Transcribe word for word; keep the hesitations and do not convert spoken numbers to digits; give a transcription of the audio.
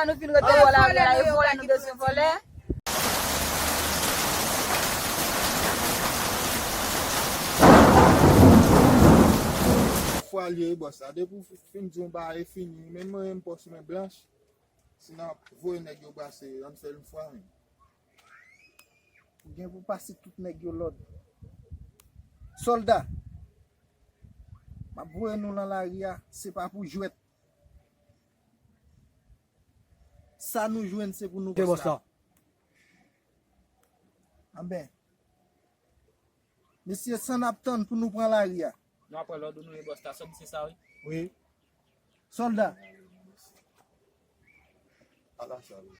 Nou fin rete bò lari a, e vòlè nou bezwen vòlè. Fwa l ye, bòs la. Depi w fin di yon bagay fini, menm mwen menm pòch mwen blanch, si n ap voye nèg yo brase, ann fè l yon fwa menm. Ou gen pou pase tout nèg yo lòd. Sòlda, m ap voye nou nan lari a, se pa pou jwèt. Sa nou jwenn, se pou nou, bòs la. Anben, mesye, sa n ap tann pou nou pran lari a. Nou ap pran lòd ou nou ye, bòs la. Sòm se sa, wi. Wi. Sòlda. Ala sa, wi.